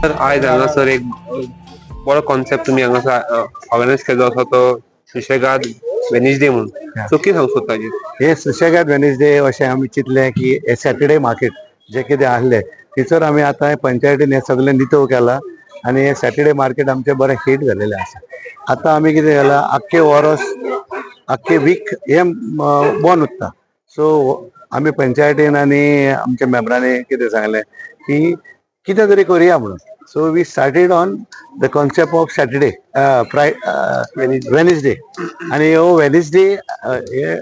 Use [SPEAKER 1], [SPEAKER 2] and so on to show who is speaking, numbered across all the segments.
[SPEAKER 1] तर आयज हांगासर एक बरो कॉन्सेप्ट तुमी हांगासर ऑर्गनायज केल्लो आसा, तो सुशेगाद वेनसडे म्हणून. सो कितें सांगूंक सोदता हाजेर?
[SPEAKER 2] हे सुशेगाद वेनसडे अशें आमी चिंतलें की हे सॅटर्डे मार्केट जे कितें आहले थंयसर आमी आतां पंचायतीन हें सगळें नितळ केलां आनी हे सॅटर्डे मार्केट आमचें बरें हीट जालेलें आसा. आतां आमी कितें केलां, आख्खे वरस, आख्खे वीक हें बंद उरता. सो आमी पंचायतीन आनी आमच्या मेंबरांनी कितें सांगलें की कितें तरी करुया म्हणून. So we started on the concept of Saturday fry Wednesday. आनी हो वेनसडे हे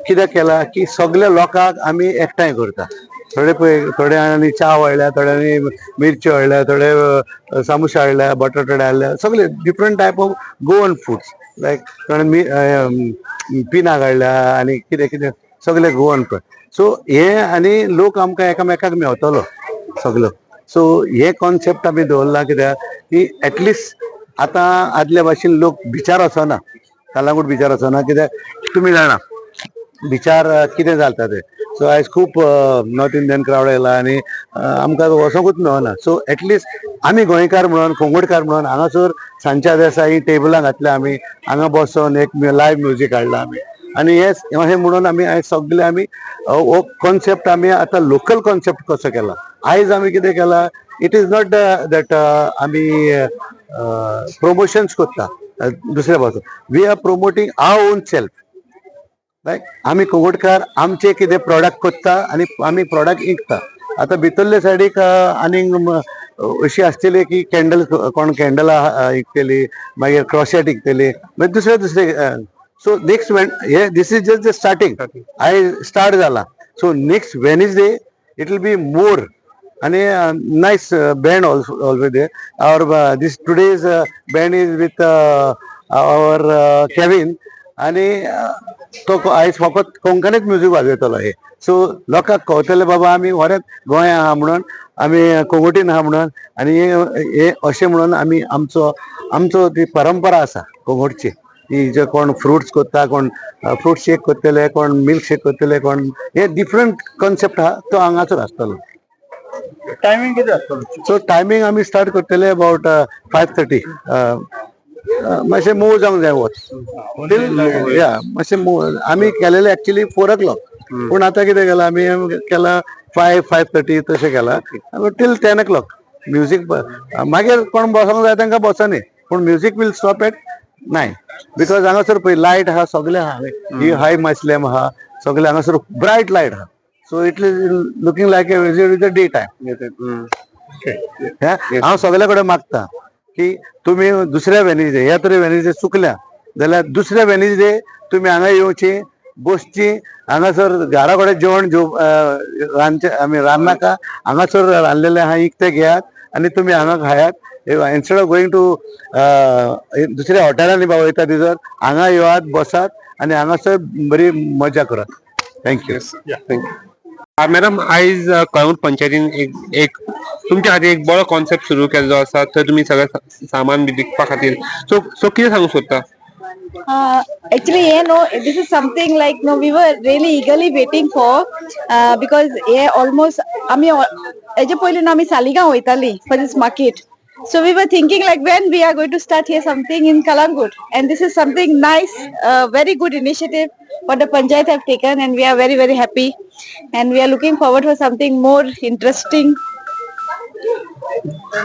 [SPEAKER 2] कित्याक केला की सगल्या लोकांक आमी एकठांय करता. थोडे पळय, थोड्यांनी च्या हाडल्या, थोड्यांनी मिरच्यो हाडल्या, थोडे सामोसा हाडल्या, बटाटवडे हाडल्या, सगळे different type of Goan foods, like थोड्यांनी Pinaka हाडल्या आनी कितें कितें सगळे गोवन फूड. सो हे आनी लोक आमकां एकामेकाक मेवतलो सगलो. सो हे कॉन्सेप्ट आमी दवरला कित्याक की एटलिस्ट आतां आदल्या भाशेन लोक बिचार वचना, कलांगूट बिचार वचना, कित्याक तुमी जाणा बिचार कितें जाता तें. सो आयज खूब नॉर्थ इंडियन क्रावड येयला आनी आमकां वचोंकूच मेळना. सो एटलिस्ट आमी गोंयकार म्हणून, कोंगडकार म्हणून हांगासर सांजच्या दिसा ही टेबलां घातल्या आमी, हांगा बसोन एक लायव्ह म्युजीक हाडला आमी. आनी हे अशें म्हणून आमी आयज सगळे आमी हो कॉन्सेप्ट आमी आतां लोकल कॉन्सेप्ट कसो केला. आयज आमी कितें केला, it is not that आमी प्रमोशन्स करता दुसऱ्या पासून, we are promoting our own self, like आमी कोंगोडकार आमचे कितें प्रोडक्ट करता आनी आमी प्रोडक्ट विकता. आतां भितरले सायडीक आनीक अशी आसतली की कॅन्डल, कोण कॅन्डलां विकतली, मागीर क्रोशेट विकतली, मागीर दुसरे दुसरे. सो नेक्स्ट हे this is just the starting, आयज स्टार्ट जाला. So next Wednesday it will be more आणि nice band also always there. Our this today's band is with our Kevin आणि तो आयज फकत कोंकणीच म्युजीक वाजयतलो हे. सो लोकांक कळटलें बाबा आमी वरेंच गोंया आहा म्हणून, आमी कोंगोटीन आहा म्हणून. आनी हे अशें म्हणून आमी आमचो आमचो ती परंपरा आसा कोंगोटची, ती जे कोण फ्रुट्स करता, कोण फ्रूट शेक करतले, कोण मिल्क शेक करतले, कोण हे डिफरंट कॉन्सेप्ट आहा तो हांगासर आसतलो.
[SPEAKER 3] टायमिंग कितें आसतलो?
[SPEAKER 2] सो टायमींग आमी स्टार्ट करतले अबाउट 5:30. मातशें मूव जावंक जाय वच टील या मातशें मूव. आमी केलेले एक्चुली 4 ओ क्लॉक, पूण आतां कितें केलां, आमी केलां 5, 5:30 तशें केलां टील 10 ओ क्लॉक म्युजीक. मागीर कोण बसोंक जाय तांकां बसोनी, पूण music will stop at 9, because हांगासर पळय लायट आहा, सगळें आहा, ही हाय मास्ट लॅम्प आहा, सगळें हांगासर ब्रायट लायट आहा. So it is looking like a is a day time. हांव सगल्या कडेन मागता की तुमी दुसऱ्या वेनसडे, ह्या तरी वेनसडे चुकल्या जाल्यार दुसऱ्या वेनसडे तुमी हांगा येवची, बसची हांगासर, घरा कडेन जेवण जेव रांदचे आमी रांदनाका, हांगासर रांदलेलें आहा इकतें घेयात आनी तुमी हांगा खायात, इन्स्टेड ऑफ गोईंग टू दुसऱ्या हॉटेलांनी बाबा वयता थंयसर. हांगा येवात, बसात आनी हांगासर बरी मजा करात. Thank you.
[SPEAKER 1] Thank you madam. आयज कळंगूट पंचायतीन एक एक तुमच्या खातीर एक बरो कॉन्सेप्ट सुरू केल्लो आसा. थंय तुमी सगळें सामान बी विकपा खातीर, सो सो कितें सांगूंक सोदता?
[SPEAKER 4] Actually, this is something like, no, we were really eagerly waiting for because हे almost आमी हेजे पयलीं न्हू आमी सालिगांव वयताली for this market. So we were thinking like when we are going to start here something in Kalangut, and this is something nice, very good initiative what the panchayat have taken, and we are very, very happy and we are looking forward for something more interesting.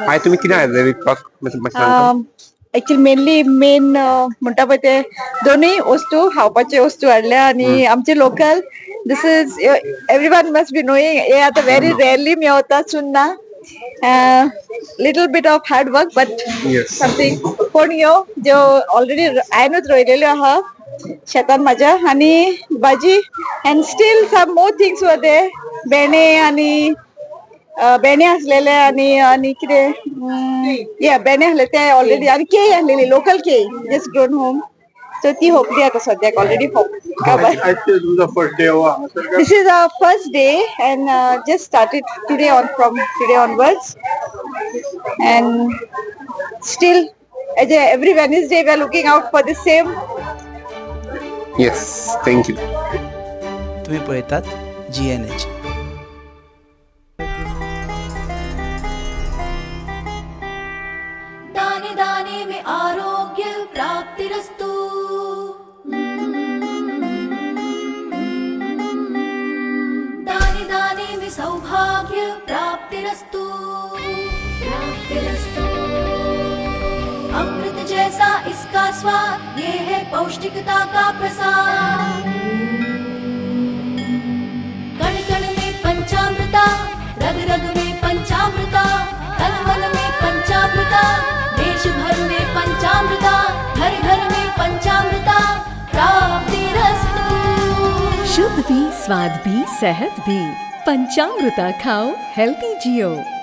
[SPEAKER 1] आयज तुमी कितें हाडलें विकपाक, मातशें मातशें सांगता?
[SPEAKER 4] Actually mainly main म्हणटा पळय ते दोनूय वस्तू, खावपाचे वस्तू हाडल्या आनी आमचे local, this is everyone must be knowing, हे आतां व्हेरी रेअरली मेवता Chunna. Little bit of hard work, but something कोणयो ज्यो ऑलरेडी हांवेनूच रोयलेल्यो आहा शेतान म्हाज्या आनी भाजी, and still some more things were there, भेंडे आनी भेंडे आसलेले आनी आनी कितें, या भेंडे आसले ते ऑलरेडी आनी केळी आसलेली, लोकल केळी जस्ट ग्रोन होम. सो ती होपली आतां सद्याक ऑलरेडी
[SPEAKER 3] आयज तुमचो फर्स्ट डे हो हांगासर काय?
[SPEAKER 4] This is our first day and just started today on, from today onwards, and still as a, every Wednesday we are looking out for the same.
[SPEAKER 1] Yes, thank you.
[SPEAKER 5] तुम्ही पळयतात GNH.
[SPEAKER 6] स्वाद, ये है पौष्टिकता का प्रसार। कण कण में पंचामृता, रग रग में पंचामृता, तन मन में पंचामृता, देश भर में पंचामृता, घर घर में पंचामृता, प्राप्तिरस्तु।
[SPEAKER 7] शुद्ध भी, स्वाद भी, सेहत भी। पंचामृता खाओ, हेल्दी जियो।